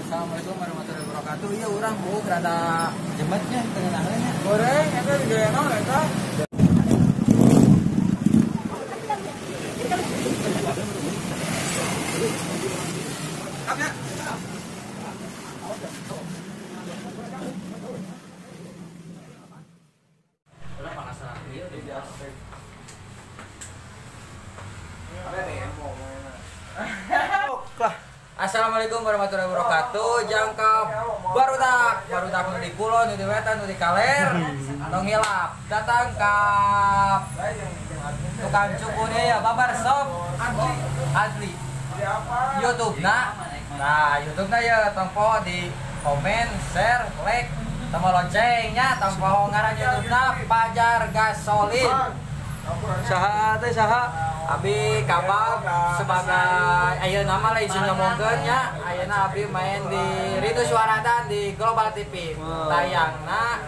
Assalamualaikum warahmatullahi wabarakatuh. Iya urang buuk rada jemetnya tengah-tengahnya. Goreng eta di gaya naon eta? Assalamualaikum warahmatullahi wabarakatuh. Jangka barudak, barudak nu di kulon, nu di wetan, nu di kaler, tong hilap. Datang ka tukang cukur ya, Babar Shop Adli. Adli. YouTube-na. Nah, YouTube-na ya tong poho di komen, share, like, sama loncengnya tong poho ngaran YouTube-na Pajar Gasolin. Saha teh saha? Abi kabab sebagai ayeuna nama lain sing ngomongkeun nya, ayeuna abi main di Rindu Suaratan di Global TV. Tayangna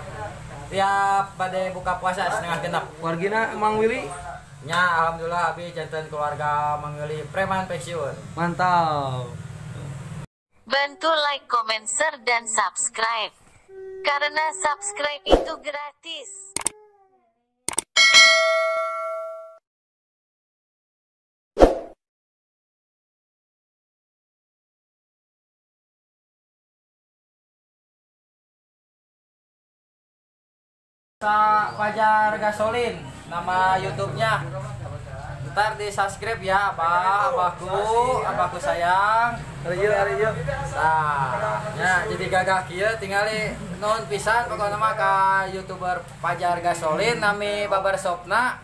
tiap bade buka puasa 5:30. Wargina Mang Willy? Nya alhamdulillah abi janten keluarga Mang Willy preman pensiun. Mantap. Bantu like, comment, share, dan subscribe. Karena subscribe itu gratis. Pajar Gasolin nama YouTube-nya. Ntar di subscribe ya, Abah, abahku, abahku sayang. Ari ieu. Nah, ya jadi gagah kieu tingali nuhun pisan pokona mah ka YouTuber Pajar Gasolin nami Babar Sopna.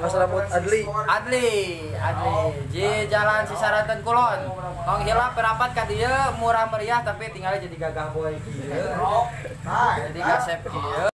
Mas rambut Adli. Adli, Adli. Di Jalan Sisaraten Kulon. Tong hilap perapat ka dieu murah meriah tapi tingali jadi gagah boy kieu. Jadi kasep kieu.